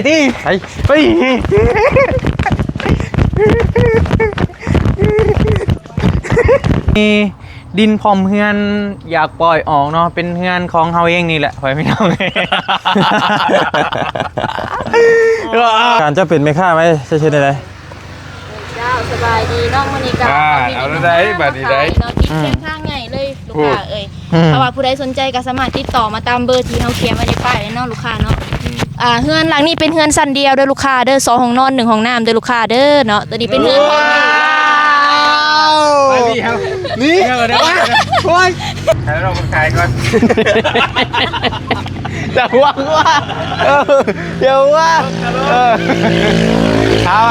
ໄປຕິ ໄປ ໄປ ມີດິນພ້ອມເຮືອນ ຢາກປ່ອຍອອກເນາະ ເປັນເຮືອນຂອງເຮົາເອງນີ້ແຫຼະ ພໍ່ແມ່ພີ່ນ້ອງ. ການຈະເປັນແມ່ຄ້າໄວ້ ຈະເຮັດແນວໃດ? ເຈົ້າ ສະບາຍດີເນາະ ມື້ນີ້ກໍ ອ່າ ເອົາແນວໃດບາດນີ້ໄດ໋ ເນາະ ຕິດ ອືມ ເສັ້ນທາງໃຫຍ່ເລີຍ ລູກຄ້າເອີຍ. ອືມ ຖ້າວ່າຜູ້ໃດສົນໃຈກໍສາມາດຕິດຕໍ່ມາຕາມເບີທີ່ເຮົາຂຽນໄວ້ໃນປ້າຍເນາະ ລູກຄ້າເນາະ. ອືມ ອ່າ ເຮືອນຫຼັງນີ້ເປັນເຮືອນຊັ້ນດຽວເດີລູກຄ້າເດີ ສອງຫ້ອງນອນ ໜຶ່ງຫ້ອງນ້ຳເດີລູກຄ້າເດີເນາະ. ຕົວນີ້ເປັນເຮືອນ ວ້າວ ນີ້ ໂອ້ຍ ໃຫ້ລອງມາຂາຍກ່ອນ. ຢ່າຫວງວ່າ ເອີ ຢ່າຫວງວ່າ ເອີ ເອົາໄປ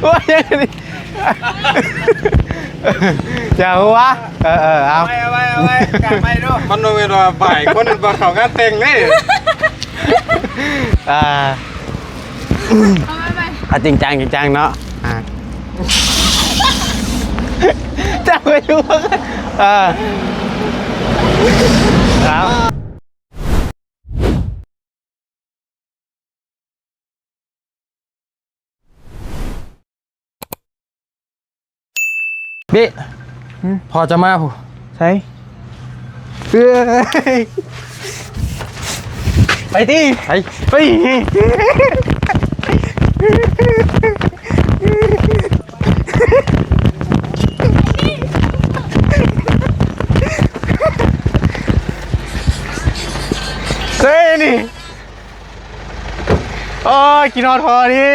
ໂອ້ຍ ຢ່າຫົວ ເອີ ເອີ ເອົາ ເອົາໄວ້ ເອົາໄວ້ ເອົາໄວ້ ກາໄປດູ. ມັນບໍ່ແມ່ນວ່າບ່າຍຄົນບໍ່ເຂົ້າງານແຕ່ງເດ້. ອ່າ ເອົາໄວ້ໄປ ເອົາຈິງຈັງ ຈິງຈັງເນາະ. ອ່າ ຈັບໄວ້ດູ ເອີ ເອົາ. ບິ ຫຶ ພໍ່ຈະມາພຸ້ນ. ໃສ? ເອີຍ ໄປຕິ ໄປ ໄປ. ເອີຍ ນີ້ ໂອ້ຍ ຄິດຮອດພໍ່ນີ້.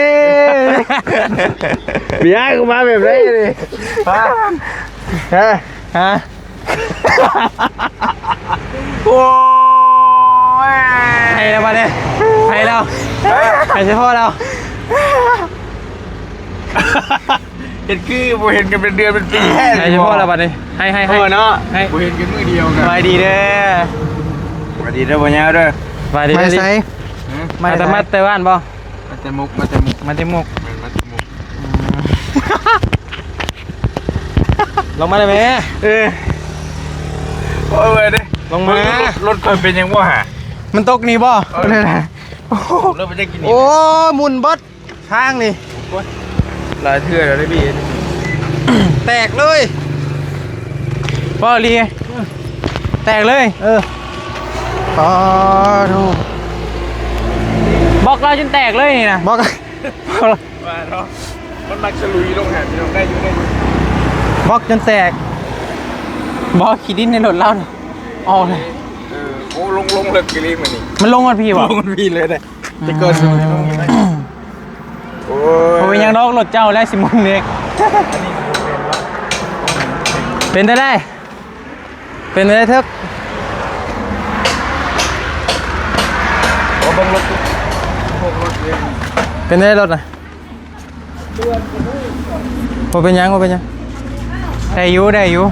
ເບຍ ກູມາແບບໃດນີ້? ຮະ? ຮະ? ຮະ? ໂອ້ຍ ໃຫ້ແລ້ວບາດນີ້ ໃຫ້ແລ້ວ ໃຫ້ສະເພາະແລ້ວ. ເຮັດຄືບໍ່ເຫັນກັນເປັນເດືອນເປັນປີແທ້. ໃຫ້ສະເພາະແລ້ວບາດນີ້ ໃຫ້ ໃຫ້ ໃຫ້ ເນາະ ໃຫ້ ບໍ່ເຫັນກັນມື້ດຽວກັນ. ສະບາຍດີເດີ ສະບາຍດີເດີ ບໍ່ຍາວເດີ. ສະບາຍດີ. ມາແຕ່ໃສ? ມາແຕ່ ມາແຕ່ບ້ານບໍ່? ມາແຕ່ມຸກ ມາແຕ່ມຸກ ມາແຕ່ມຸກ ແມ່ນ ມາແຕ່ມຸກ. ອືມ ລົງມາໄດ້ແມ? ເອີ ໂອ້ຍ ເວີຍເດ້ ລົງມາ. ລົດ ລົດຂ້ອຍເປັນຫຍັງບໍ່ຫາ? ມັນຕົກນີ້ບໍ່? ເອີ ໂອ້ ລົດໄປໄດ້ກິນນີ້. ໂອ້ ໝຸ່ນເບິດທາງນີ້. ໂອ້ຍ ຫຼາຍເທື່ອແລ້ວເດ້ພີ່ ແຕກເລີຍ. ບໍ່ລີ ແຕກເລີຍ. ເອີ ປາໂທ ບລັອກລາວຈົນແຕກເລີຍນີ້ນະ ບລັອກ ວ່າເນາະ ມັນມັກສະລຸຍລົງຫາພີ່ນ້ອງ. ໄດ້ຢູ່ ໄດ້ຢູ່ ບລັອກຈົນແຕກ. ບໍ່ ຂີ້ດິນໃນລົດລາວນະ ອອກເລີຍ. ເອີ ໂອ້ ລົງ ລົງເລິກອີ່ຫຼີມື້ນີ້. ມັນລົງຮອດພີ້ບໍ່? ລົງຮອດພີ້ເລີຍເດ້. ແຕ່ກ່ອນ ອືມ ໂອ້ຍ ບໍ່ເປັນຫຍັງດອກ ລົດເຈົ້າແຫຼະຊິໝຸ່ນເອງ. ເປັນໄດ້ ເປັນໄດ້ເຖິກ. ໂອ້ ເບິ່ງລົດ ພວກລົດເອງ. ເປັນໄດ້ລົດນະ? ບໍ່ເປັນຫຍັງ ບໍ່ເປັນຫຍັງ ໄດ້ຢູ່ ໄດ້ຢູ່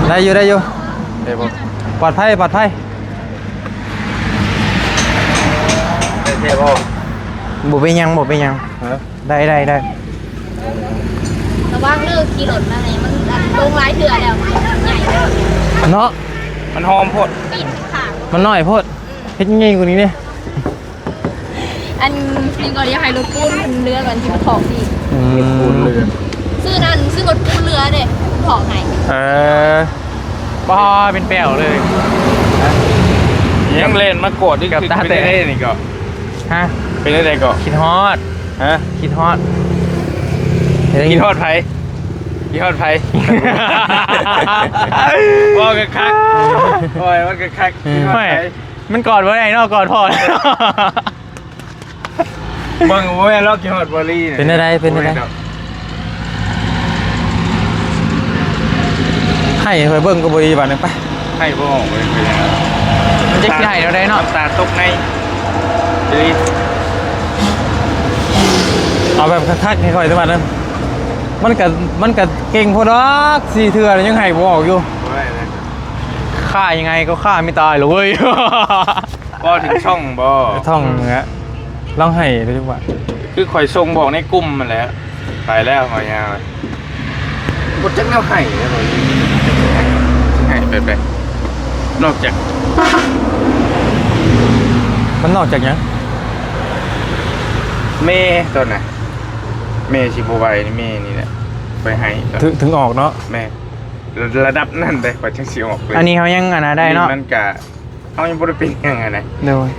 ໄດ້ຢູ່. ໄດ້ບໍ່? ປອດໄພ ປອດໄພ. ໄດ້ແທ້ບໍ່? ບໍ່ເປັນຫຍັງ ບໍ່ເປັນຫຍັງ. ຮະ? ໄດ້ ໄດ້ ໄດ້. ລະວັງເດີ ຂີ່ລົດມານີ້ ມັນລົງຫຼາຍເທື່ອແລ້ວ ໃຫຍ່ເນາະ. ມັນຫອມໂພດ ປີນຂ້າງ ມັນນ້ອຍໂພດ. ເຮັດໃຫຍ່ກວ່ານີ້ເດ້. ອັນນີ້ກໍຢາກໃຫ້ລົດປູນເຫຼືອກ່ອນຊິມາຖອກອີກ. ອືມ ລົດປູນເຫຼືອ ຊື້ນັ້ນ ຊື້ລົດປູນເຫຼືອເດ້ ຖອກໃຫ້. ເອີ ບໍ່ເປັນແປ້ວເລີຍ. ຍັງແລ່ນມາກອດອີກ. ເປັນໄດ້ນີ້ກໍ ຮະ? ເປັນໄດ້ກໍ ຄິດຮອດ ຮະ? ຄິດຮອດ ຄິດຮອດໃຜ? ຄິດຮອດໃຜ? ເວົ້າຄັກໆ ໂອ້ຍ ເວົ້າຄັກໆ ຄິດຮອດໃຜ? ມັນກອດບໍ່ໄດ້ເນາະ ກອດພໍ່. ເບິ່ງ ໂອ້ຍ ລອກກິນຮອດບໍລີ. ເປັນແນວໃດ? ເປັນແນວໃດ? ໂອ້ຍ ໃຫ້ຂ້ອຍເບິ່ງກໍບໍ່ດີບາດນີ້ ໄປ. ໃຫ້ບໍ່ອອກເລີຍ ມັນຈັກຊິໃຫ້ແນວໃດເນາະ. ນ້ຳຕາຕົກໃນ ເອົາແບບຄັກໆໃຫ້ຂ້ອຍເດີບາດນັ້ນ. ມັນກະ ມັນກະເກັ່ງໂພດດອກ ສີ່ເທື່ອແລ້ວຍັງໃຫ້ບໍ່ອອກຢູ່. ຂ້າຍັງໄງກໍຂ້າໄມ່ຕາຍແລ້ວເວີຍ. ບໍ່ເຖິງຊ່ອງບໍ່? ຊ່ອງແຫຼະ ລອງໃຫ້ເບິ່ງວ່າ ຄືຂ້ອຍສົ່ງບອກໃນກຸ່ມຫັ້ນແຫຼະ. ໄປແລ້ວຂ້ອຍຍາວ ບໍ່ຈັກແນວໃຫ້ແລ້ວ ໃຫ້ ໄປໆ ນອກຈາກ ມັນນອກຈາກຫຍັງ? ແມ່ຕອນນະ ແມ່ຊິບໍ່ໄຫວນີ້ ແມ່ນີ້ແຫຼະໄປໃຫ້ ເຖິງ ເຖິງອອກເນາະ. ແມ່ ລະດັບນັ້ນເດ້ ຂ້ອຍຈັ່ງຊິອອກເລີຍ. ອັນນີ້ເຮົາຍັງອັນນະໄດ້ເນາະ ມັນກະ ເຮົາຍັງບໍ່ໄດ້ເປັນຫຍັງຫັ້ນນະ. ໂດຍ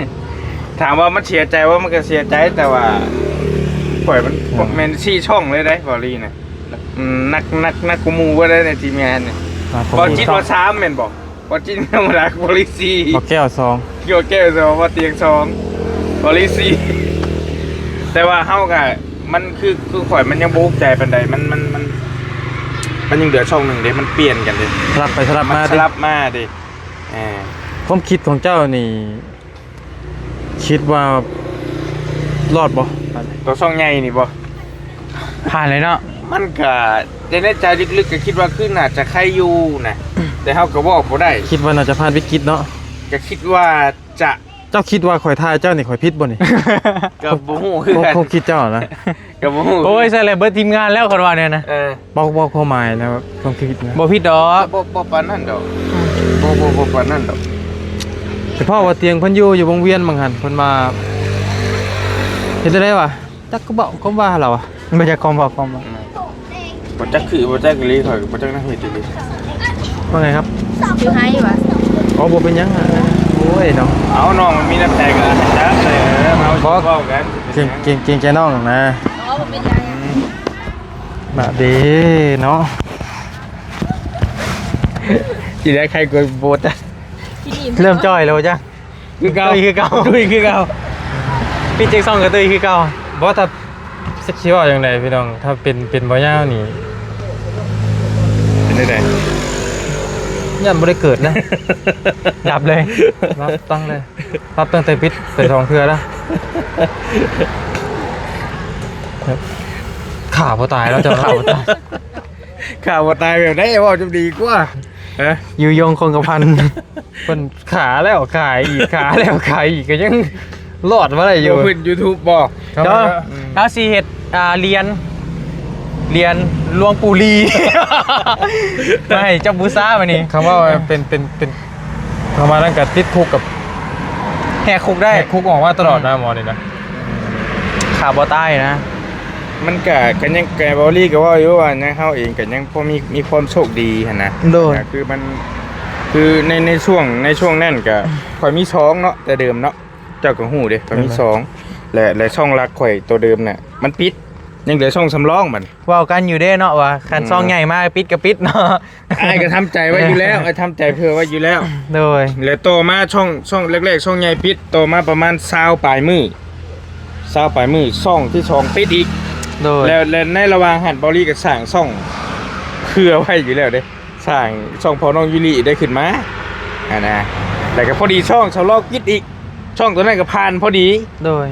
ຖາມວ່າມັນເສຍໃຈບໍ່? ມັນກໍເສຍໃຈ ແຕ່ວ່າຂ້ອຍມັນ ອືມ ແມ່ນສີ່ຊ່ອງເລີຍເດ້ ເວົ້າອີ່ຫຼີນະ. ອືມ ໜັກ ໜັກ ໜັກກວ່າໝູ່ເບິດເດ້ໃນທີມງານນີ້. ອ່າ ເວົ້າຈິດເວົ້າສາມແມ່ນບໍ່? ເວົ້າຈິດທຳມະດາ ເວົ້າລີສີ່ ເວົ້າແກ້ວສອງ ເວົ້າແກ້ວສອງ ເວົ້າຕຽງສອງ ເວົ້າລີສີ່. ແຕ່ວ່າເຮົາກໍ ມັນຄື ຄືຂ້ອຍມັນຍັງບໍ່ອຸກໃຈປານໃດ ມັນ ມັນ ມັນ ມັນຍັງເຫຼືອຊ່ອງໜຶ່ງເດ້ ມັນປ່ຽນກັນເດ້ ສະຫຼັບໄປສະຫຼັບມາ ມັນສະຫຼັບມາເດ້. ເອີ ຄວາມຄິດຂອງເຈົ້ານີ້ ຄິດວ່າລອດບໍ່? ຕົວຊ່ອງໃຫຍ່ນີ້ບໍ່? ຜ່ານເລີຍເນາະ. ມັນກະ ແຕ່ໃນໃຈລຶກໆ ກໍຄິດວ່າຄືໜ້າຈະໄຄຢູ່ນະ ແຕ່ເຮົາກໍບອກບໍ່ໄດ້. ຄິດວ່າໜ້າຈະຜ່ານວິກິດເນາະ. ກໍຄິດວ່າຈະ ເຈົ້າຄິດວ່າຂ້ອຍຖ່າຍເຈົ້ານີ້ ຂ້ອຍຜິດບໍ່ນີ້? ກໍບໍ່ຮູ້ຄືກັນ ຄວາມຄິດເຈົ້ານະ. ກໍບໍ່ຮູ້ ໂອ້ຍ ຊັ້ນແຫຼະ ເບິດທີມງານແລ້ວ ຄັນວ່າແນວນະ. ເອີ ບອກ ບອກຄວາມໝາຍນະ ຄວາມຄິດນະ ບໍ່ຜິດດອກ. ບໍ່ ບໍ່ປານນັ້ນດອກ ບໍ່ ບໍ່ ບໍ່ປານນັ້ນດອກ. ສະເພາະວ່າຕຽງເພິ່ນຢູ່ ຢູ່ວົງວຽນບາງຫັ້ນ ເພິ່ນວ່າ ເຮັດຈັ່ງໃດວະ? ຈັກກໍເວົ້າຄວາມວ່າລາວອະ ບໍ່ຈັກຄວາມເວົ້າຄວາມວ່າ. ບໍ່ຈັກຄື ບໍ່ຈັກອີ່ຫຼີ ຂ້ອຍກໍບໍ່ຈັກນຳເຮັດອີ່ຫຼີ. ວ່າໄງຄັບ? ຢູ່ໃຫ້ຫວາ? ອໍ ບໍ່ເປັນຫຍັງ. ໂອ້ຍເນາະ ເອົາ ນ້ອງມັນມີນ້ຳໃຈກໍຈັກເລີຍ ເຮົາເວົ້າກັນ. ເກງ ເກງ ເກງໃຈນ້ອງນະ. ອໍ ບໍ່ເປັນຫຍັງ. ນະເດ້ເນາະ ຊິໄດ້ໃຄກວ່າໂບດ. ເລີ່ມຈ່ອຍແລ້ວຈ້ະ. ຄືເກົ່າ ຕຸ້ຍຄືເກົ່າ ຕຸ້ຍຄືເກົ່າ ປິດຈັກຊ່ອງກໍຕຸ້ຍຄືເກົ່າ. ບໍ່ ຖ້າ ຊິເວົ້າຈັ່ງໃດພີ່ນ້ອງ ຖ້າເປັນ ເປັນບໍ່ຍາວນີ້ ເປັນຈັ່ງໃດ? ຢ້ານບໍ່ໄດ້ເກີດນະ ດັບເລີຍ ດັບຕັ້ງເລີຍ ດັບຕັ້ງແຕ່ປິດໄປສອງເທື່ອແລ້ວ. ຂ້າບໍ່ຕາຍແລ້ວ ເຈົ້າຂ້າບໍ່ຕາຍ. ຂ້າບໍ່ຕາຍແບບໃດ? ເວົ້າຈະດີກວ່າ ຮະ? ຢູ່ຍົງຄົງກະພັນ ເພິ່ນຂາແລ້ວຂາອີກ ຂາແລ້ວຂາອີກ ກໍຍັງລອດມາໄດ້ຢູ່. ເພິ່ນຢູທູບບໍ່? ເຈົ້າ ອືມ ເຮົາຊິເຮັດ ອ່າ ຫຼຽນ ຫຼຽນຫຼວງປູ່ລີ ມາໃຫ້ເຈົ້າບູຊາມື້ນີ້. ຄຳວ່າເປັນ ເປັນ ເປັນ ປະມານນັ້ນກໍຕິດຄຸກກັບ ແຫກຄຸກໄດ້ ແຫກຄຸກອອກມາຕະຫຼອດນະ ອືມ ໝໍນີ້ນະ ຂ້າບໍ່ຕາຍນະ. ມັນກະ ກະຍັງ ກະເວົ້າລີກະເວົ້າຢູ່ວ່າ ຍັງ ເຮົາເອງກະຍັງພໍມີ ມີຄວາມໂຊກດີຫັ້ນນະ. ໂດຍ ກະຄືມັນ ຄືໃນ ໃນຊ່ວງ ໃນຊ່ວງນັ້ນກະ ຂ້ອຍມີຊ່ອງເນາະ ແຕ່ເດີມເນາະ ເຈົ້າກະຮູ້ເດ້ ຂ້ອຍມີ ແມ່ນ ຊ່ອງ ແລະ ແລະ ຊ່ອງຫຼັກຂ້ອຍໂຕເດີມນະ ມັນປິດ ຍັງເຫຼືອຊ່ອງສຳລອງບັດນີ້. ເວົ້າກັນຢູ່ເດ້ເນາະວ່າ ຄັນ ອືມ ຊ່ອງໃຫຍ່ມາ ປິດກະປິດເນາະ. ອ້າຍກໍທຳໃຈໄວ້ຢູ່ແລ້ວ ອ້າຍທຳໃຈເຜື່ອໄວ້ຢູ່ແລ້ວ. ໂດຍ ແລ້ວຕໍ່ມາຊ່ອງ ຊ່ອງແລກໆ ຊ່ອງໃຫຍ່ປິດ ຕໍ່ມາປະມານຊາວປາຍມື້ ຊາວປາຍມື້ ຊ່ອງທີສອງປິດອີກ. ໂດຍ ແລ້ວ ແລ້ວໃນລະຫວ່າງຫັ້ນ ເບົາລີກໍສ້າງຊ່ອງເຜື່ອໄວ້ຢູ່ແລ້ວເດ້ ສ້າງຊ່ອງພໍ່ນ້ອງຢູລິໄດ້ຂຶ້ນມາຫັ້ນນະ ແລ້ວກໍພໍດີຊ່ອງຊາວລາວປິດອີກ ຊ່ອງຕົວນັ້ນກໍຜ່ານພໍດີ. ໂດຍ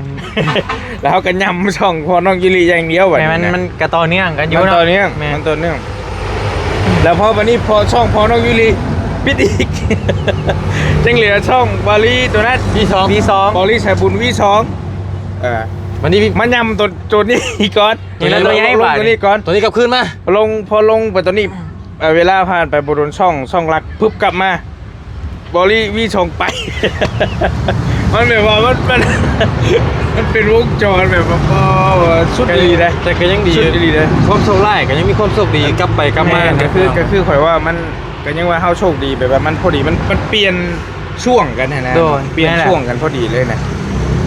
ແລ້ວເຮົາກໍຫຍ້ຳຊ່ອງພໍ່ນ້ອງຢູລິຢ່າງດຽວບັດນີ້ນະ. ແມ່ນ ມັນກໍຕໍ່ເນື່ອງກັນຢູ່ ມັນຕໍ່ເນື່ອງ ເນາະ ແມ່ນ ມັນຕໍ່ເນື່ອງ. ແລ້ວພໍບັດນີ້ພໍຊ່ອງພໍ່ນ້ອງຢູລິປິດອີກ ຍັງເຫຼືອຊ່ອງເບົາລີຕົວນັ້ນ ວີສອງ ວີສອງ ເບົາລີສາຍບຸນ ວີສອງ. ເອີ ບັດນີ້ມາຫຍ້ຳຕົວ ຕົວນີ້ກ່ອນ ນີ້ລະ ຕົວໃຫຍ່ ລົງ ຕົວນີ້ກ່ອນ ຕົວນີ້ກັບຄືນມາ ລົງ ພໍລົງໄປຕົວນີ້ ເອີ ເວລາຜ່ານໄປບໍ່ດົນ ຊ່ອງ ຊ່ອງຫຼັກປຶບ ກັບມາ ເບົາລີ ວີສອງ ໄປ. ມັນແບບວ່າ ມັນ ມັນ ມັນເປັນວົງຈອນແບບວ່າ ໂອ້ ສຸດອີ່ຫຼີເດ້. ແຕ່ກໍຍັງດີ ສຸດອີ່ຫຼີເດ້ ຄວາມໂຊກຮ້າຍກໍຍັງມີຄວາມໂຊກດີ ກັບໄປກັບມາ. ແມ່ນ ກໍຄື ກໍຄືຂ້ອຍວ່າມັນ ກໍຍັງວ່າເຮົາໂຊກດີ ແບບວ່າມັນພໍດີ ມັນ ມັນປ່ຽນຊ່ວງກັນຫັ້ນນະ. ໂດຍ ປ່ຽນ ແມ່ນແຫຼະ ຊ່ວງກັນພໍດີເລີຍນະ.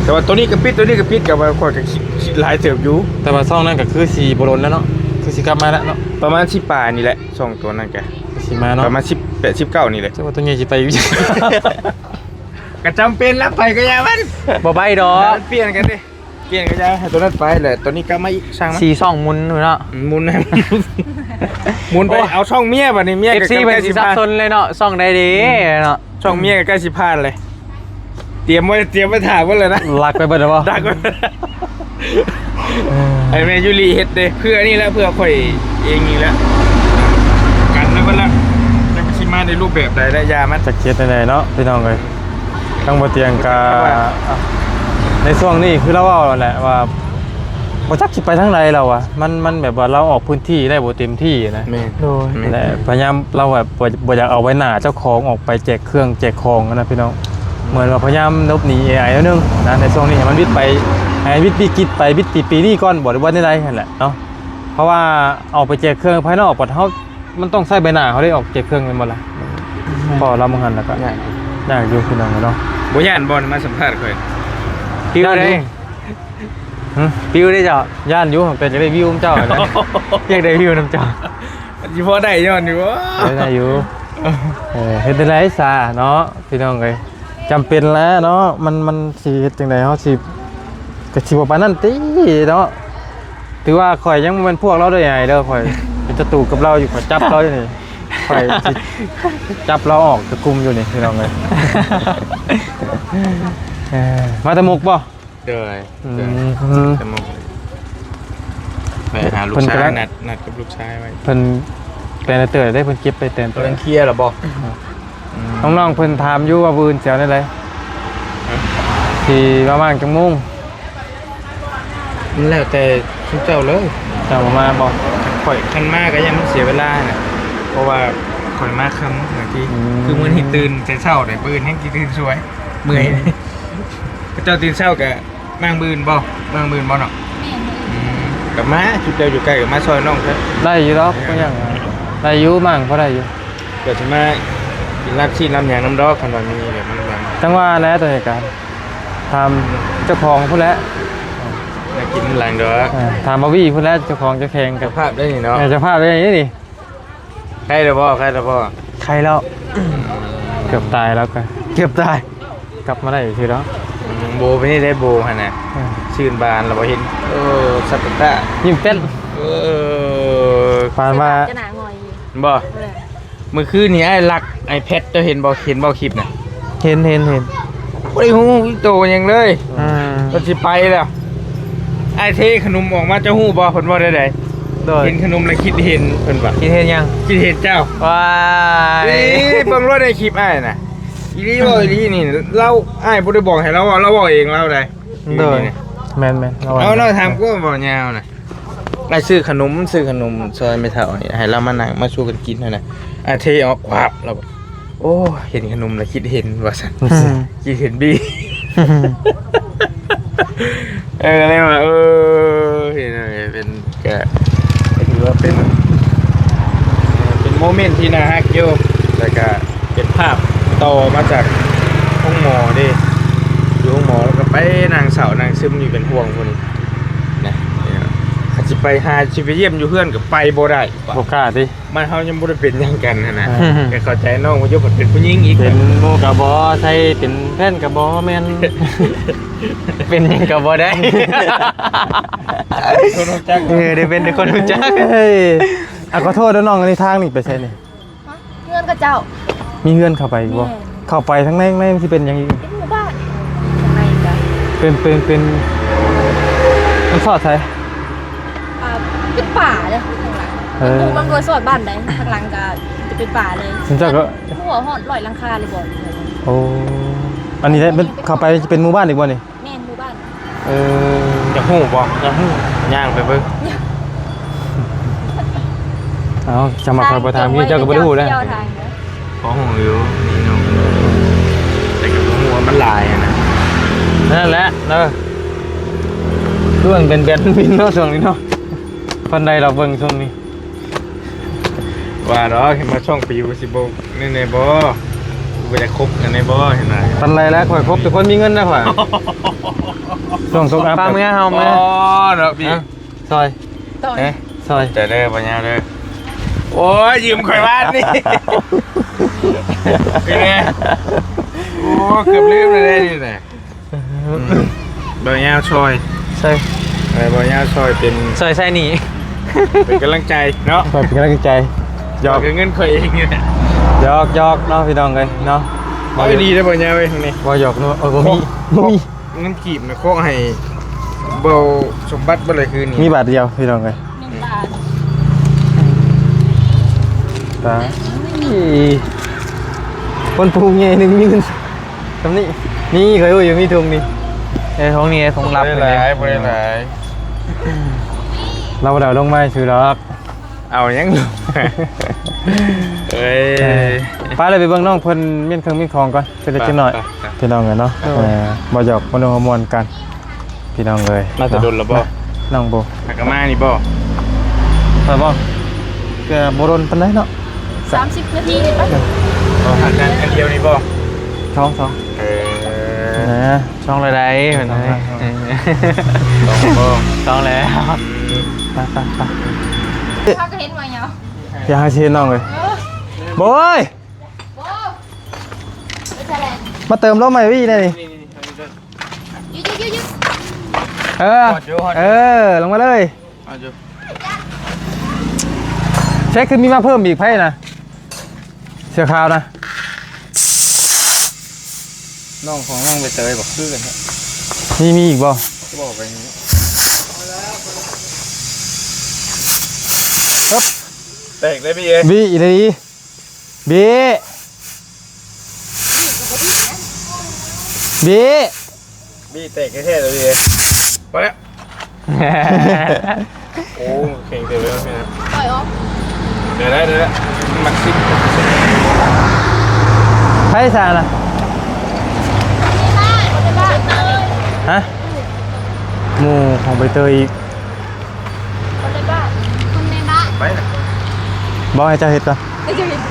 ແຕ່ວ່າຕົວນີ້ກໍປິດ ຕົວນີ້ກໍປິດ ກໍວ່າຂ້ອຍກໍຄິດ ຄິດຫຼາຍເຕີບຢູ່. ແຕ່ວ່າຊ່ອງນັ້ນກໍຄືຊິບໍ່ດົນແລ້ວເນາະ ຄືຊິກັບມາແລ້ວເນາະ ປະມານສິບປາຍນີ້ແຫຼະ. ຊ່ອງຕົວນັ້ນກະ ຊິມາເນາະ ປະມານສິບແປດ ສິບເກົ້ານີ້ແຫຼະ. ຈັກວ່າຕົວໃຫຍ່ຊິໄປຢູ່ ກະຈຳເປັນລະ ໄປກະຢ່າມັນ ບໍ່ໄປດອກ ມັນປ່ຽນກັນເດ້ ປ່ຽນກະຢ່າ ໃຫ້ຕົວນັ້ນໄປແຫຼະ ຕົວນີ້ກັບມາອີກ ຊ່າງມັນ. ສີ່ຊ່ອງໝຸນເນາະ ໝຸນ ໝຸນໄປ. ໂອ້ ເອົາຊ່ອງເມຍບັດນີ້ ເມຍ ເອັຟຊີ ກໍໃກ້ ເພິ່ນ ຊິ ຊິ ສັບສົນເລີຍເນາະ ຊ່ອງໃດເດ້ເນາະ. ອືມ ຊ່ອງເມຍກໍໃກ້ຊິຜ່ານເລີຍ ຕຽມໄວ້ ຕຽມໄວ້ຖ້າເພິ່ນແລ້ວນະ. ລັກໄປເບິດແລ້ວບໍ່? ດັກໄວ້ ເອີ ໃຫ້ແມ່ຢູລິເຮັດເດ້ ເພື່ອນີ້ແຫຼະ ເພື່ອຂ້ອຍເອງນີ້ແຫຼະ ກັນໄວ້ເບິດແລ້ວ. ຈັກຊິມາໃນຮູບແບບໃດແຫຼະ ຢ່າມັນ ຈັກເຮັດແນວໃດເນາະ ພີ່ນ້ອງເອີຍ. ທາງບໍ່ຕຽງກະ ໃນຊ່ວງນີ້ຄືລາວເວົ້າແຫຼະວ່າ ບໍ່ຈັກຊິໄປທາງໃດລາວວ່າ ມັນ ມັນແບບວ່າລາວອອກພື້ນທີ່ໄດ້ບໍ່ເຕັມທີ່ນະ. ແມ່ນ ໂດຍ ແມ່ນ ແລະ ພະຍາຍາມລາວແບບບໍ່ ບໍ່ຢາກເອົາໃບໜ້າເຈົ້າຂອງອອກໄປແຈກເຄື່ອງແຈກຂອງນະພີ່ນ້ອງ. ເໝືອນວ່າພະຍາຍາມຫຼົບໜີເອໄອໜ້ອຍໜຶ່ງນະ ໃນຊ່ວງນີ້ໃຫ້ມັນວິດໄປ ໃຫ້ມັນວິດວິກິດໄປ ວິດປີ ປີນີ້ກ່ອນບໍ ຫຼືວ່າແນວໃດຫັ້ນແຫຼະເນາະ. ເພາະວ່າອອກໄປແຈກເຄື່ອງພາຍນອກ ບັດເຮົາ ມັນຕ້ອງໃຊ້ໃບໜ້າເຮົາໄດ້ອອກແຈກເຄື່ອງແມ່ນບໍ່ລະ? ພໍລຳຫັ້ນແລ້ວກໍຍາກ ຍາກຢູ່ພີ່ນ້ອງເອີຍເນາະ. ບໍ່ຢ້ານບໍ່ມາສຳພາດຂ້ອຍ? ປິວເດ້. ຫຶ? ປິວເດ້ເຈົ້າ? ຢ້ານຢູ່ ແຕ່ຢາກໄດ້ວິວນຳເຈົ້າຫັ້ນນະ. ຢາກໄດ້ວິວນຳເຈົ້າ. ຊິພໍໄດ້ຍ້ອນຢູ່ບໍ່? ໄດ້ ໄດ້ຢູ່. ເອີ ເຮັດຈັ່ງໃດຊະເນາະ ພີ່ນ້ອງເອີຍ. ຈຳເປັນແຫຼະເນາະ ມັນ ມັນຊິເຮັດຈັ່ງໃດ ເຮົາຊິ ກໍຊິບໍ່ປານນັ້ນຕິເນາະ. ຖືວ່າຂ້ອຍຍັງບໍ່ແມ່ນພວກລາວເດີ ອ້າຍເດີ ຂ້ອຍເປັນສັດຕູກັບລາວຢູ່ ຂ້ອຍຈັບລາວຢູ່ນີ້ ຂ້ອຍຊິຈັບລາວອອກຈາກກຸ່ມຢູ່ນີ້ ພີ່ນ້ອງເອີຍ. ເອີ ມາແຕ່ມຸກບໍ່? ໂດຍ ອືມ ແຕ່ມຸກ ໄປຫາລູກຊາຍ ເພິ່ນກຳລັງ ນັດ ນັດກັບລູກຊາຍໄວ້. ເພິ່ນແຕ່ນເຕີເດ້ ເພິ່ນເກັບໄປແຕ່ນເຕີ ເພິ່ນເຄຍແລ້ວບໍ່? ອືມ ອືມ ນ້ອງໆເພິ່ນຖາມຢູ່ວ່າມື້ອື່ນຊິເອົາແນວໃດ ຮະ ຊິມາວ່າງຈັກໂມງ? ມັນແລ້ວແຕ່ຊຸມເຈົ້າເລີຍ. ເຈົ້າມາບໍ່? ຂ້ອຍ ຄັນມາກໍຢ້ານມັນເສຍເວລານະ ເພາະວ່າຂ້ອຍມາຄ່ຳບາງທີ ອືມ ຄືມື້ນີ້ຕື່ນແຕ່ເຊົ້າເດ້ ມື້ອື່ນແຮ່ງຊິຕື່ນສວຍ ເມື່ອຍ. ອືມ ເຈົ້າຕື່ນເຊົ້າກໍ ມາມື້ອື່ນບໍ່? ມາມື້ອື່ນບໍ່ເນາະ? ແມ່ນ ມື້ອື່ນ ອືມ ກໍມາ ຈຸດເຈົ້າຢູ່ໃກ້ກໍມາຊ່ອຍນ້ອງເທື່ອ. ໄດ້ຢູ່ດອກ ເອີ ບໍ່ຫຍັງ ໄດ້ຢູ່ ມາກໍໄດ້ຢູ່. ກໍຊິມາກິນລາບຊີ້ນລາບຫຍັງນຳດອກ ຄັນວ່າມີແບບນັ້ນ. ຈັ່ງວ່າແຫຼະ ຕົວນີ້ກໍຖາມເຈົ້າຂອງພຸ້ນແຫຼະ ໄດ້ກິນນຳຫຼັງດອກ. ເອີ ຖາມບ່າວວີພຸ້ນແຫຼະ ເຈົ້າຂອງເຈົ້າແຂ່ງກັບ ເຈົ້າພາບໄດ້ນີ້ເນາະ. ເອີ ເຈົ້າພາບໄດ້ນີ້. ໄຄແລ້ວບໍ່? ໄຄແລ້ວບໍ່? ໄຄແລ້ວ ອືມ ເກືອບຕາຍແລ້ວກໍ ເກືອບຕາຍ ກັບມາໄດ້ຊື່ດອກ. ອືມ ໂບໄປນີ້ໄດ້ ໂບຫັ້ນນະ ອືມ ຊື່ນບານແລ້ວບໍ່ເຫັນ. ເອີ ສັດຕະ ຍິ້ມເປັນ ເອີ ປານວ່າ ຈະໜ້າຫງອຍຢູ່ ບໍ່? ເອີ ມື້ຄືນນີ້ອ້າຍລັກ iPad ເຈົ້າເຫັນບໍ່? ເຫັນບໍ່ຄລິບນະ? ເຫັນ ເຫັນ ເຫັນ. ບໍ່ໄດ້ຮູ້ໂຕຫຍັງເລີຍ. ອືມ ເພິ່ນຊິໄປແລ້ວ ອ້າຍເທຂະໜົມອອກມາ ເຈົ້າຮູ້ບໍ່ເພິ່ນເວົ້າແນວໃດ? ໂດຍ ເຫັນຂະໜົມແລ້ວຄິດເຫັນເພິ່ນວ່າ. ຄິດເຫັນຫຍັງ? ຄິດເຫັນເຈົ້າ. ວ້າຍ ເອີ ເບິ່ງໂລດໃນຄລິບອ້າຍນະ ອີ່ຫຼີບໍ່ອີ່ຫຼີນີ້ ລາວ ອ້າຍບໍ່ໄດ້ບອກໃຫ້ລາວເວົ້າ ລາວເວົ້າເອງລາວໄດ໋. ໂດຍ ແມ່ນໆ ເອົາເນາະ ຖາມກວມເວົ້າຍາວນະ. ອ້າຍຊື້ຂະໜົມ ຊື້ຂະໜົມຊ່ອຍແມ່ເຖົ້ານີ້ ໃຫ້ລາວມານັ່ງມາສູ່ກັນກິນຫັ້ນນະ. ອ້າຍເທອອກ ຄວັບ ລາວ ໂອ້ ເຫັນຂະໜົມແລ້ວຄິດເຫັນວ່າຊັ້ນ. ອືມ ຄິດເຫັນບີ. ເອີ ກໍເລີຍວ່າ ເອີ ເຫັນເປັນ ກະ ກໍຖືວ່າເປັນ ເປັນໂມເມັນທີ່ໜ້າຮັກຢູ່ ແລ້ວກະເປັນພາບຕໍ່ມາຈາກໂຮງໝໍເດ້ ຢູ່ໂຮງໝໍ ແລ້ວກໍໄປນັ່ງເສົ້ານັ່ງຊຶມຢູ່ເປັນຫ່ວງພຸ້ນນະ. ຄັນຊິໄປຫາ ຊິໄປຢ້ຽມຢູ່ເຮືອນກໍໄປບໍ່ໄດ້ ບໍ່ກ້າຕິ. ບ້ານເຮົາຍັງບໍ່ໄດ້ເປັນຫຍັງກັນຫັ້ນນະ. ເອີ ກໍເຂົ້າໃຈນ້ອງວ່າຢູ່ ເປັນຜູ້ຍິງອີກ ເປັນໝູ່ກໍບໍ່ໃສ່ ເປັນແຟນກໍບໍ່ແມ່ນ ເປັນຫຍັງກໍບໍ່ໄດ້ ຄົນຮູ້ຈັກ. ເອີ ໄດ້ເປັນແຕ່ຄົນຮູ້ຈັກ. ເອີ ອ່ະ ຂໍໂທດເດີນ້ອງ ອັນນີ້ທາງນີ້ໄປໃສນີ້? ຮະ? ເຮືອນເຂົາເຈົ້າ. ມີເຮືອນເຂົ້າໄປອີກບໍ່? ແມ່ນ. ເຂົ້າໄປທາງໃນ ໃນມັນຊິເປັນຫຍັງອີກ? ເປັນໝູ່ບ້ານ. ທາງໃນກະ ເປັນ ເປັນ ເປັນ ມັນສອດໃສ? ອ່າ ເປັນປ່າເດ້ ທາງຫຼັງ. ເອີ ມັນບໍ່ ມັນບໍ່ສອດບ້ານໃດ ທາງຫຼັງກະຈະເປັນປ່າເລີຍ. ເຈົ້າກໍ ບໍ່ຮູ້ວ່າຮອດຮ້ອຍຫຼັງຄາຫຼືບໍ່. ໂອ້ ອັນນີ້ໄດ້ ມັນເຂົ້າໄປຈະເປັນໝູ່ບ້ານອີກບໍ່ນີ້? ແມ່ນ ໝູ່ບ້ານ. ເອີ ຢາກຮູ້ບໍ່? ຢາກຮູ້. ຍ່າງໄປເບິ່ງ. ເອົາ ສຳລັບຂ້ອຍບໍ່ຖາມ ເຈົ້າກໍບໍ່ໄດ້ຮູ້ແລ້ວ. ພໍຮູ້ຢູ່ ມີນ້ອງ ແຕ່ກໍບໍ່ຮູ້ວ່າມັນຫຼາຍຫັ້ນນະ. ນັ້ນແຫຼະເນາະ ຄືມັນເປັນແບດມິນເນາະ ຊ່ວງນີ້ເນາະ. ປານໃດລາວເບິ່ງຊ່ວງນີ້ ວ່າດອກ ເຫັນມາຊ່ອງປິວ ຊິບໍ່ ນີ້ແນ່ບໍ່? ບໍ່ຢາກຄົບກັນແນ່ບໍ່? ເຫັນວ່າ ປານໃດແລ້ວ ຂ້ອຍຄົບແຕ່ຄົນມີເງິນນະຂ້ອຍ. ຊ່ວງຕົກອັບ ປາເມືອເຮົາ ເມືອ ອໍ ເນາະ ພີ່ ຮະ? ຊ່ອຍ ຊ່ອຍ ເອີ ຊ່ອຍ ໃຈເດີ ບໍ່ຍາວເດີ. ໂອ້ຍ ຢືມຂ້ອຍວາດນີ້ ເປັນໄງ? ໂອ້ ເກືອບລືມເລີຍເດ້ນີ້ນະ. ອືມ ບໍ່ຍາວຊ່ອຍ ຊ່ອຍ ເອີ ບໍ່ຍາວຊ່ອຍເປັນ ຊ່ອຍໃຊ້ໜີ້ ເປັນກຳລັງໃຈເນາະ. ເປັນກຳລັງໃຈ ຢອກ ເງິນຂ້ອຍເອງນີ້ແຫຼະ. ຢອກໆ ເນາະ ພີ່ນ້ອງເອີຍເນາະ. ເອົາດີເດີ ບໍ່ຍາວເອີຍ ທາງນີ້ ບໍ່ຢອກເນາະ. ເອີ ບໍ່ມີ ບໍ່ມີ ເງິນກີບນະ ຂໍໃຫ້ເບົາສົມບັດບໍ່ໄດ້ຄືນນີ້ ມີບາດດຽວ ພີ່ນ້ອງເອີຍ. ໜຶ່ງບາດ ຕາຍ ຄົນຜູ້ໃຫຍ່ໜຶ່ງໝື່ນ ສ່ຳນີ້ ນີ້ຂ້ອຍຮູ້ຢູ່ ມີຖົງນີ້ ເອີ ຖົງນີ້ ຖົງລັບ ບໍ່ໄດ້ຫຼາຍ ນີ້ ບໍ່ໄດ້ຫຼາຍ. ລາວບໍ່ໄດ້ເອົາລົງມາຊື່ດອກ. ເອົາຫຍັງລົງ? ເອີຍ ເອີ ໄປເລີຍ ໄປເບິ່ງນ້ອງເພິ່ນມ້ຽນເຄື່ອງມ້ຽນຂອງກ່ອນ ເປັນເລັກເປັນນ້ອຍ ໄປ ໄປ ໄປ ພີ່ນ້ອງເອີຍເນາະ. ໂດຍ ເອີ ບໍ່ຢອກມາລົມມາມ່ວນກັນ ພີ່ນ້ອງເອີຍ. ມາແຕ່ດົນແລ້ວບໍ່? ນ້ອງໂບ ຫາກະມານີ້ບໍ່? ຂ້ອຍບໍ່ ກະບໍ່ດົນປານໃດເນາະ ສາມສິບນາທີນີ້ປະ? ບໍ່ຫາກັນອັນດຽວນີ້ບໍ່? ສອງ ສອງ ເອີ ນະ ສອງລະໃດ ສອງລະໃດ ເອີ ສອງບໍ່? ສອງແລ້ວ ໄປ ໄປ ໄປ. ພາກະເຫັນວ່າຫຍັງ ຢ່າໃຫ້ຊິເຫັນນ້ອງເອີຍ. ເອີ ໂບຍ ໂບ ໄປໃສແຫຼະ? ມາເຕີມລົມໃໝ່ວີແດ່ນີ້. ເອີ ເອີ ລົງມາເລີຍ. ເອົາຢູ່ ໃສຄືມີມາເພີ່ມອີກ ໃຜນະ ເສື້ອຂາວນະ? ນ້ອງຂອງນ້ອງໃບເຕີຍບໍ່ ຄືກັນແທ້. ມີ ມີອີກບໍ່? ບອກໄປນີ້ ແຕກເລີຍພີ່ເອີຍ ບີອີ່ຫຼີ. ບີ ບີ ບີແຕກແທ້ໆເລີຍ. ພໍແລ້ວ ໂອ້ ແຂງເຕີບເລີຍນະ. ປ່ອຍອອກ ໄດ້ ໄດ້ ໄດ້ ມັນມັກຊິ ໃຜຊະນະ? ຮະ ໝູ່ຂອງໃບເຕີຍອີກ. ຄົນໃນບ້ານ ຄົນໃນບ້ານ ໄປນະ ບໍ່ໃຫ້ເຈົ້າເຮັດກ່ອນ ໃຫ້ເຈົ້າເຮັດ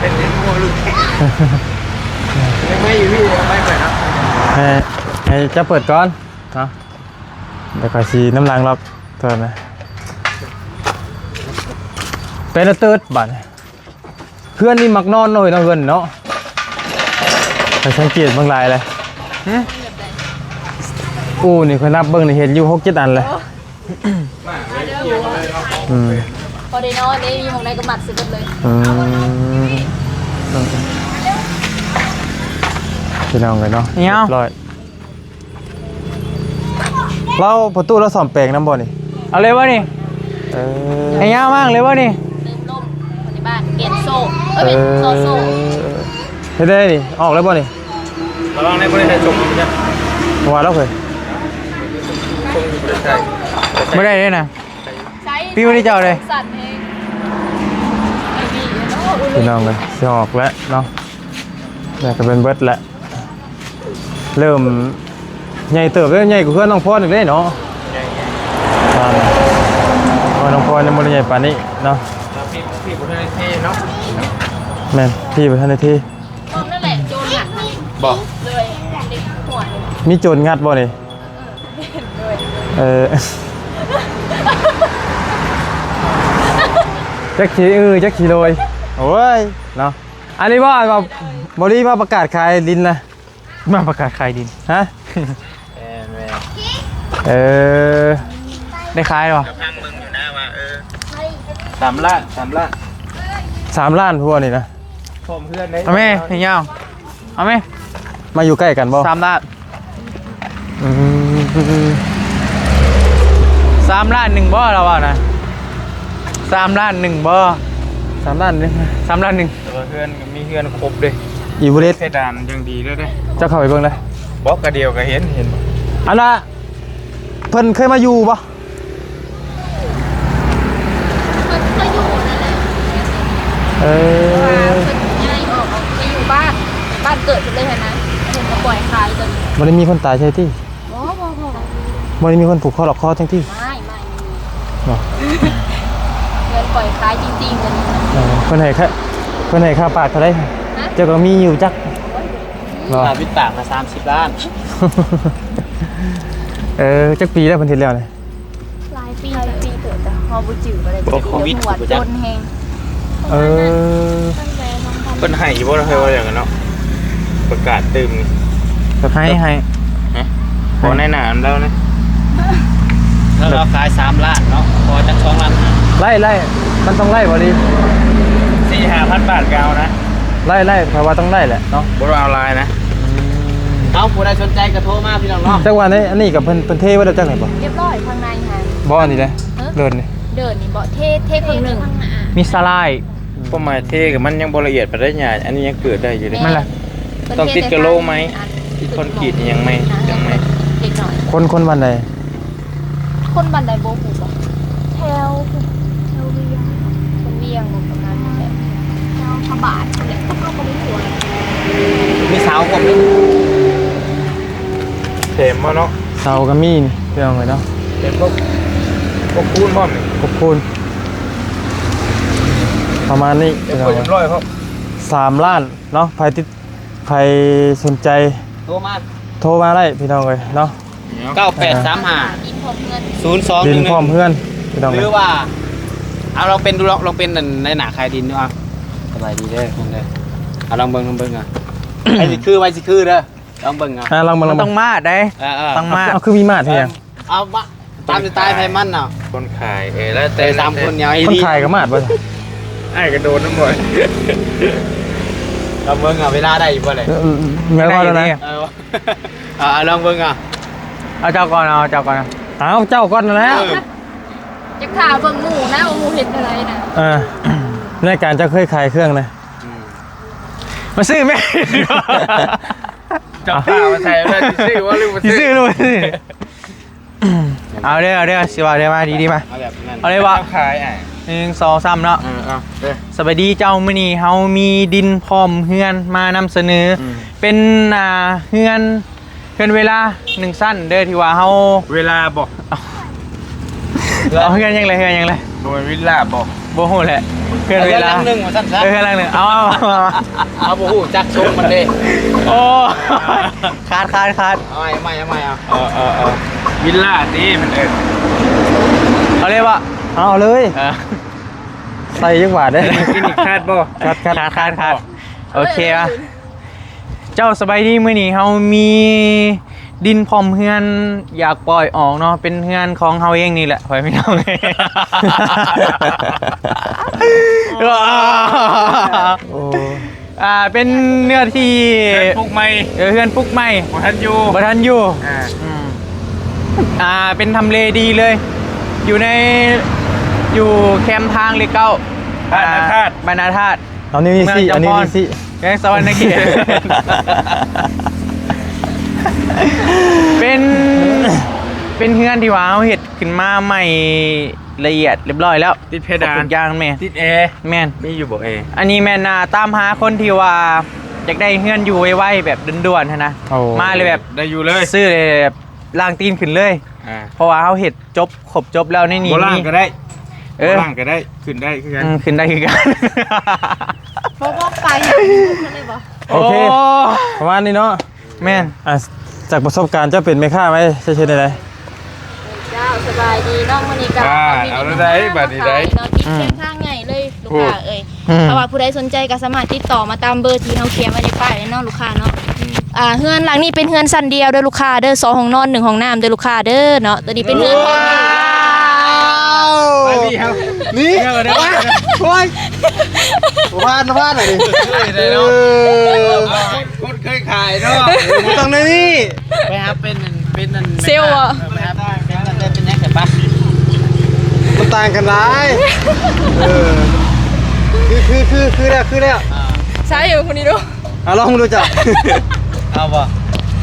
ເຮັດໃຫ້ຫົວລຸດ ເຮັດໄມ້ຢູ່ພີ້ ເອົາໄມ້ໄປເນາະ ໃຫ້ ໃຫ້ເຈົ້າເປີດກ່ອນເນາະ ດຽວຂ້ອຍຊິນຳຫຼັງລັອກ ໂທດນະ ເປັນລະຕື່ດບາດນີ້. ເຮືອນນີ້ມັກນອນເນາະ ເອີຍເນາະ ເຮືອນເນາະ ຂ້ອຍສັງເກດເບິ່ງຫຼາຍເລີຍ. ຫຶ ອູ້ນີ້ຂ້ອຍນັບເບິ່ງນີ້ເຫັນຢູ່ຫົກເຈັດອັນແຫຼະ. ອືມ ພໍໄດ້ນອນເດ້ ມີໝ່ອງໃດກໍມັດໃສ່ເບິດເລີຍ. ອືມ ພີ່ນ້ອງເອີຍເນາະ ຮຽບຮ້ອຍ. ລາວປະຕູລາວສ້ອມແປງນຳບໍ່ນີ້? ເອົາເລີຍບໍ່ນີ້? ເອີ ໃຫ້ຍາວມາກເລີຍບໍ່ນີ້? ເຕີມລົມ ຄົນໃນບ້ານ ປ່ຽນໂສ້ ເອີ ປ່ຽນ ເອີ ໂສ້ ໂສ້ ເຮັດໄດ້ນີ້ ອອກແລ້ວບໍ່ນີ້? ລະວັງໄດ້ບໍ່ໄດ້ໃສ່ຊົງ ວ່າແລ້ວເຮີ້ຍ ຊົງຢູ່ບໍ່ໄດ້ໃສ່ ບໍ່ໄດ້ເດ້ນະ ປິວນີ້ເຈົ້າເດ້ ສັ່ນແຮງ ພີ່ນ້ອງເອີຍ ຊິອອກແລ້ວເນາະ ແລ້ວກໍເປັນເບິດແລ້ວ. ເລີ່ມໃຫຍ່ເຕີບເດ້ ໃຫຍ່ກວ່າເຮືອນນ້ອງພອນອີກເດ້ເນາະ. ໃຫຍ່ ອ່າ ເຮືອນນ້ອງພອນຍັງບໍ່ໄດ້ໃຫຍ່ປານນີ້ເນາະ. ແລ້ວພີ່ ພີ່ບໍ່ທັນໄດ້ເທເນາະ. ແມ່ນ ພີ່ບໍ່ທັນໄດ້ເທ. ມອງນັ້ນແຫຼະ ໂຈນຫຍັງນະ ບໍ່ ເລີຍ ເດັກຫົວ ມີໂຈນງັດບໍ່ນີ້? ເອີ ເອີ ຈັກຂີ້ ເອີ ຈັກຂີ້ໂລຍ ໂອ້ຍ ເນາະ. ອັນນີ້ບໍ່ ອັນວ່າບໍ່ດີມາປະກາດຂາຍດິນນະ. ມາປະກາດຂາຍດິນ ຮະ? ແມ່ນໆ ເອີ ໄດ້ຂາຍບໍ່? ກະຟັງເບິ່ງຢູ່ນະວ່າ ເອີ ສາມລ້ານ ສາມລ້ານ ສາມລ້ານພວກນີ້ນະ ພ້ອມເຮືອນເດ້. ເອົາແມ່ ໃຫ້ຍາວ ເອົາແມ່ ມາຢູ່ໃກ້ກັນບໍ່? ສາມລ້ານ ອືມ ສາມລ້ານໜຶ່ງບໍ່ ລາວວ່ານະ ສາມລ້ານໜຶ່ງບໍ່? ສາມລ້ານໜຶ່ງ ສາມລ້ານໜຶ່ງ ແຕ່ວ່າເຮືອນ ມີເຮືອນຄົບເດ້ ອີເວີເຣສ ເພດານຢ່າງດີເລີຍເດ້. ເຈົ້າເຂົ້າໄປເບິ່ງເລີຍ ບໍ່ ກະດຽວກະເຫັນ ເຫັນບໍ່? ອັນນ່າ ເພິ່ນເຄີຍມາຢູ່ບໍ່? ເພິ່ນເຄີຍຢູ່ນັ້ນແຫຼະ. ເອີ ເພາະວ່າເພິ່ນຍ້າຍອອກ ອອກໄປຢູ່ບ້ານ ບ້ານເກີດເພິ່ນເລີຍຫັ້ນນະ ເພິ່ນກໍປ່ອຍຂາຍຕົວນີ້. ບໍ່ໄດ້ມີຄົນຕາຍໃສ່ຕິ? ບໍ່ ບໍ່ ບໍ່ ບໍ່ໄດ້ມີຄົນຜູກຄໍລັອກຄໍຈັ່ງຕິ? ໄມ່ ບໍ່ ເງິນປ່ອຍຂາຍຈິງໆ ເພິ່ນ ເອີ ເພິ່ນໃຫ້ຄ່າ ເພິ່ນໃຫ້ຄ່າປາກເທົ່າໃດ? ຮະ? ເຈົ້າກໍມີຢູ່ຈັກ? ໂອ້ຍ ບໍ່ ຄ່າປິດປາກນະ ສາມສິບລ້ານ. ເອີ ຈັກປີແລ້ວເພິ່ນເຮັດແລ້ວນີ້? ຫຼາຍປີ ຫຼາຍປີເຕີບ ແຕ່ເຮົາບໍ່ຈື່ປານໃດ. ບໍ່ ໂຄວິດ ບໍ່ຈັກ ແຮງ. ເອີ ເພິ່ນໃຫ້ຢູ່ບໍ່? ເຮົາເວົ້າຫຍັງກັນເນາະ ປະກາດຕື່ມນີ້ ໃຫ້ ໃຫ້ ຮະ? ບໍ່ ໃນໜ້າລາວນະ ລາວຂາຍສາມລ້ານເນາະ ຂໍຈັກສອງລ້ານຫ້າ. ໄລ່ ໄລ່ ມັນຕ້ອງໄລ່ບໍ່ດີ ສີ່ຫ້າພັນບາດກໍເອົານະ. ໄລ່ ໄລ່ ຂ້ອຍວ່າຕ້ອງໄດ້ແຫຼະເນາະ ບໍ່ຕ້ອງເອົາຫຼາຍນະ. ອືມ ເອົາ ຜູ້ໃດສົນໃຈກໍໂທມາພີ່ນ້ອງເນາະ. ຈັກວ່າໃນອັນນີ້ກໍເພິ່ນ ເພິ່ນເທໄວ້ແລ້ວຈັກນີ້ບໍ່? ຮຽບຮ້ອຍ ຂ້າງໃນຫັ້ນ. ບໍ່ ອັນນີ້ເດ້ ເອີ ເດີ່ນນີ້ ເດີ່ນນີ້ບໍ່ ເທ ເທເຄິ່ງໜຶ່ງ ມີສະລາຍ ຄວາມໝາຍເທກໍມັນຍັງບໍ່ລະອຽດປານໃດຫຍ້າ ອັນນີ້ຍັງເກີດໄດ້ຢູ່ເດ້. ແມ່ນລະ ຕ້ອງຕິດກະໂຫຼໃໝ່ ຕິດຄອນກຣີດຫຍັງໃໝ່ ຫຍັງໃໝ່. ເດັກນ້ອຍ ຄົນ ຄົນບ້ານໃດ? ຄົນບ້ານໃດບໍ່ຮູ້ບໍ່? ແຖວ ແຖວວຽງ ຄົນວຽງບໍ່ ປະມານນັ້ນແຫຼະ ແຖວພະບາດນັ້ນແຫຼະ ພວກເຮົາກໍບໍ່ຮູ້ແຫຼະ ມີເສົາພ້ອມເດ້ ແຖມມາເນາະ ເສົາກໍມີນີ້ ພີ່ນ້ອງເອີຍເນາະ ເຫັນບໍ່ ຄົບຄູນພ້ອມນີ້ ຄົບຄູນ ປະມານນີ້ ເຮັດ ພີ່ນ້ອງເອີຍ ຮຽບຮ້ອຍພ້ອມ ສາມລ້ານເນາະ ໃຜຕິດ ໃຜສົນໃຈ ໂທມາ ໂທມາໄດ້ພີ່ນ້ອງເອີຍເນາະ ເກົ້າແປດສາມຫ້າ ສູນສອງໜຶ່ງໜຶ່ງ ດິນພ້ອມເຮືອນພີ່ນ້ອງເອີຍ ຫຼືວ່າ ເອົາລອງເປັນດູ ລອງ ລອງເປັນອັນນາຍໜ້າຂາຍດິນດູ ເອົາ ສະບາຍດີເດີ ເບິ່ງເດີ ເອົາລອງເບິ່ງ ລອງເບິ່ງ ເອົາ ໃຜຊິຄື ໃຜຊິຄືເດີ ລອງເບິ່ງ ເອົາ ອ່າ ລອງເບິ່ງ ລອງເບິ່ງ ມັນຕ້ອງມາດເດ້ ເອີໆ ຕ້ອງມາດ ເອົາ ຄືມີມາດແທ້ ເອົາ ມາ ຕາມສະໄຕລ໌ໃຜມັນເນາະ ຄົນຂາຍ ເອີ ແລ້ວແຕ່ ເອີ ສາມຄົນນີ້ ເອົາ ຄົນຂາຍກໍມາດບໍ່ ອ້າຍກໍໂດນນຳບໍ່ ລອງເບິ່ງ ເອົາ ເວລາໄດ້ຢູ່ບໍ່ແຫຼະ ເອີ ເອີ ເອີ ເອົາ ລອງເບິ່ງ ເອົາ ເອົາເຈົ້າກ່ອນ ເອົາເຈົ້າກ່ອນ ເອົາເຈົ້າກ່ອນນັ້ນແຫຼະ ເອີ ຢາກຖ້າເບິ່ງໝູ່ນະ ວ່າໝູ່ເຮັດແນວໃດນະ ເອີ ໃນການເຈົ້າເຄີຍຂາຍເຄື່ອງນະ ອືມ ມາຊື້ແມ່ ເຈົ້າຂ້າມາໃສ່ແລ້ວ ຊິຊື້ບໍ່ ຫຼືບໍ່ຊື້ ຊິຊື້ຫຼືບໍ່ຊື້ ເອົາເດີ ເອົາເດີ ຊິວ່າເດີ ມາດີໆ ມາ ເອົາແບບນັ້ນ ເອົາເລີຍບໍ່ ຂາຍອ້າຍ ໜຶ່ງ ສອງ ສາມ ເນາະ ເອີ ເອົາເດີ ສະບາຍດີເຈົ້າ ມື້ນີ້ເຮົາມີດິນພ້ອມເຮືອນມານຳສະເໜີ ອືມ ເປັນ ອ່າ ເຮືອນ ເຮືອນເວລາໜຶ່ງຊັ້ນເດີ ທີ່ວ່າເຮົາ ເວລາບໍ່ ເອົາເຮືອນຫຍັງແຫຼະ ເຮືອນຫຍັງແຫຼະ ບໍ່ແມ່ນວິລລາບໍ່? ບໍ່ຮູ້ແຫຼະ ເຮືອນເວລາ ເຮືອນຫຼັງໜຶ່ງວ່າຊັ້ນຊະ ເອີ ເຮືອນຫຼັງໜຶ່ງ ເອົາ ເອົາ ເອົາ ເອົາ ບໍ່ຮູ້ຈັກຊົງມັນເດ້ ໂອ້ ຂາດ ຂາດ ຂາດ ເອົາໃໝ່ ເອົາໃໝ່ ເອົາໃໝ່ ເອົາ ເອີ ເອີ ເອີ ວິລລາຕິມັນເອີ້ນ ເອົາເລີຍບໍ່? ເອົາເລີຍ ເອີ ໃສ່ຈັກບາດເດ້ ກິນອີກຂາດບໍ່? ຂາດ ຂາດ ຂາດ ຂາດ ໂອເຄ ມາ ເຈົ້າ ສະບາຍດີ ມື້ນີ້ເຮົາມີດິນພ້ອມເຮືອນ ຢາກປ່ອຍອອກເນາະ ເປັນເຮືອນຂອງເຮົາເອງນີ້ແຫຼະ ພໍ່ແມ່ພີ່ນ້ອງ ໂອ້ ອ່າ ເປັນເນື້ອທີ່ ເຮືອນປຸກໃໝ່ ເອີ ເຮືອນປຸກໃໝ່ ບໍ່ທັນຢູ່ ບໍ່ທັນຢູ່ ອ່າ ອືມ ອ່າ ເປັນທຳເລດີເລີຍ ຢູ່ໃນ ຢູ່ແຄມທາງເລກເກົ້າ ບ້ານນາທາດ ອ່າ ບ້ານນາທາດ ເອົານີ້ ນີ້ຊິ ເມືອງຈຳພອນ ເອົານີ້ ນີ້ຊິ ແຂວງສະຫວັນນະເຂດ ເປັນ ເປັນເຮືອນທີ່ວ່າເຮົາເຮັດຂຶ້ນມາໃໝ່ລະອຽດລຽບຮ້ອຍແລ້ວ ຕິດເພດານ ຄົບທຸກຢ່າງແມ່ນ ຕິດແອ ແມ່ນ ມີຢູ່ບໍ່ແອ? ອັນນີ້ແມ່ນ ອ່າ ຕາມຫາຄົນທີ່ວ່າຢາກໄດ້ເຮືອນຢູ່ໄວໆ ແບບດ່ວນໆ ຫັ້ນນະ ໂອ້ ມາເລີຍແບບ ໄດ້ຢູ່ເລີຍ ຊື້ເລີຍແບບລ້າງຕີນຂຶ້ນເລີຍ ອ່າ ເພາະວ່າເຮົາເຮັດ ຈົບ ຄົບຈົບແລ້ວໃນນີ້ ບໍ່ລ້າງກໍໄດ້ ເອີ ບໍ່ລ້າງກໍໄດ້ ຂຶ້ນໄດ້ຄືກັນ ອືມ ຂຶ້ນໄດ້ຄືກັນ ບໍ່ ບໍ່ໄປຫາເພິ່ນເລີຍບໍ່? ໂອເຄ ໂອ້ ປະມານນີ້ເນາະ ແມ່ນ ອ່າ ຈາກປະສົບການເຈົ້າເປັນແມ່ຄ້າໄວ້ ເຈົ້າເຮັດແນວໃດ? ເຈົ້າ ສະບາຍດີເນາະ ມື້ນີ້ກໍ ອ່າ ເອົາແນວໃດບາດນີ້ໄດ໋ ເນາະ ຕິດເສັ້ນທາງໃຫຍ່ເລີຍ ລູກຄ້າເອີຍ ອືມ ຖ້າວ່າຜູ້ໃດສົນໃຈກໍສາມາດຕິດຕໍ່ມາຕາມເບີທີ່ເຮົາຂຽນໄວ້ໃນປ້າຍເນາະ ລູກຄ້າເນາະ ອືມ ອ່າ ເຮືອນຫຼັງນີ້ເປັນເຮືອນຊັ້ນດຽວເດີລູກຄ້າເດີ ສອງຫ້ອງນອນ ໜຶ່ງຫ້ອງນ້ຳເດີລູກຄ້າເດີເນາະ ໂຕນີ້ເປັນເຮືອນ ວ້າວ ນີ້ ໂອ້ຍ ບໍ່ຜ່ານ ບໍ່ຜ່ານອັນນີ້ ເອີ ຄົນເຄີຍຂາຍເນາະ ບໍ່ຕ້ອງແນວນີ້ ໄປຫາເປັນ ເປັນອັນ ເຊວບໍ່? ເອີ ໄປຫາເປັນອັນ ເປັນຫຍັງກັນປະ? ມັນຕ່າງກັນຫຼາຍ ເອີ ຄື ຄື ຄື ຄືແລ້ວ ຄືແລ້ວ ໃຊ່ຢູ່ຄົນນີ້ດູ ເອົາລອງເບິ່ງດູເຈົ້າ ເອົາບໍ່?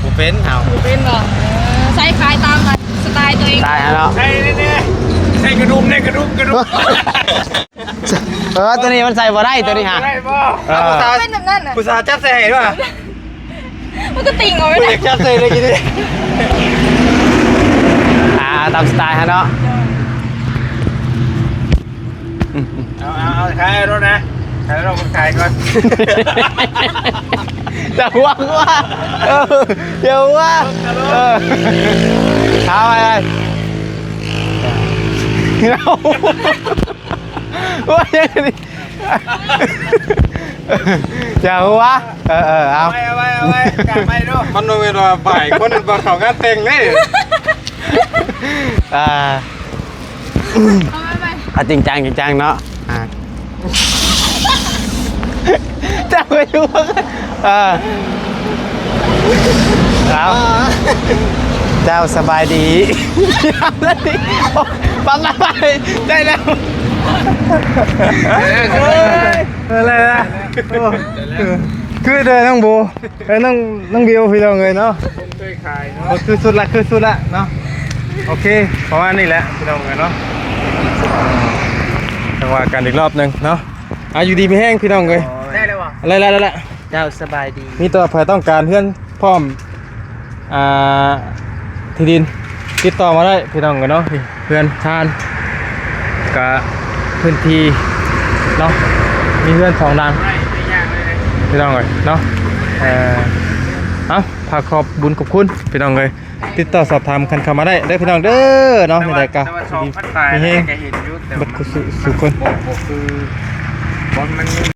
ບໍ່ເປັນ ເອົາ ບໍ່ເປັນບໍ່? ເອີ ໃສ່ຂາຍຕາມສະໄຕລ໌ຕົວເອງ ສະໄຕລ໌ເຮົາເນາະ ໃສ່ແນ່ໆ ໃສ່ກະດຸມແນ່ ກະດຸມ ກະດຸມ ເອີ ຕົວນີ້ມັນໃສ່ບໍ່ໄດ້ ຕົວນີ້ຫາ ໃສ່ບໍ່? ເອີ ຜູ້ສາວ ເປັນແບບນັ້ນນະ ຜູ້ສາວຈັບໃສ່ໃຫ້ດ້ວຍ ມັນກໍຕິ່ງເອົາໄວ້ນະ ຢາກຈັບໃສ່ເລີຍກິນນີ້ ອ່າ ຕາມສະໄຕລ໌ເຮົາເນາະ ເອົາ ເອົາ ເອົາ ຂາຍລົດນະ ຂາຍລົດ ຂາຍກ່ອນ ຢ່າຫວງວ່າ ເອີ ຢ່າຫວງວ່າ ເອີ ເອົາໄປ ເອົາ ໂອ້ຍ ຢ່າຫົວ ເອີໆ ເອົາ ເອົາໄວ້ ເອົາໄວ້ ເອົາໄວ້ ກາໄວ້ດູ ມັນບໍ່ແມ່ນວ່າບາຍຄົນບໍ່ເຂົ້າງານແຕ່ງເດ້ ອ່າ ເອົາໄວ້ໄວ້ ເອົາຈິງຈັງ ຈິງຈັງເນາະ ອ່າ ຈັບໄວ້ດູ ເອີ ເອົາ ເຈົ້າສະບາຍດີ ປັບໄປ ໄດ້ແລ້ວ ເອີ ໄດ້ແລ້ວ ໂອ້ ຄືເດີນ້ອງໂບ ເອີ ນ້ອງ ນ້ອງບິວ ພີ່ນ້ອງເອີຍເນາະ ເຄີຍຂາຍເນາະ ຄືສຸດລະ ຄືສຸດລະເນາະ ໂອເຄ ປະມານນີ້ແຫຼະພີ່ນ້ອງເອີຍເນາະ ຈັ່ງວ່າກັນອີກລອບໜຶ່ງເນາະ. ອ່ະ ຢູ່ດີມີແຮງພີ່ນ້ອງເອີຍ. ໄດ້ແລ້ວບໍ່? ໄດ້ແລ້ວ ໄດ້ແລ້ວ. ເຈົ້າສະບາຍດີ. ມີແຕ່ວ່າໃຜຕ້ອງການເຮືອນພ້ອມ ອ່າ ທີ່ດິນ ຕິດຕໍ່ມາໄດ້ພີ່ນ້ອງເອີຍເນາະ. ນີ້ເຮືອນຊານ ກະພື້ນທີ່ເນາະ ມີເຮືອນສອງຫຼັງ ໄດ້ ໄດ້ຢ່າງເລີຍ ພີ່ນ້ອງເອີຍເນາະ. ເອີ ເອົ້າ ຝາກຂອບບຸນຂອບຄຸນພີ່ນ້ອງເອີຍ. ຕິດຕໍ່ສອບຖາມກັນເຂົ້າມາໄດ້ເດີພີ່ນ້ອງເດີເນາະ. ແຕ່ວ່າ ແນວໃດກະ ແຕ່ວ່າສອງພັນປາຍ ມີແຮງ ກະເຫັນຢູ່ ແຕ່ວ່າ ເບິດ ມັນ ສູ່ ສູ່ຄົນ ບໍ່ ບໍ່ຄື ບໍ່ ມັນ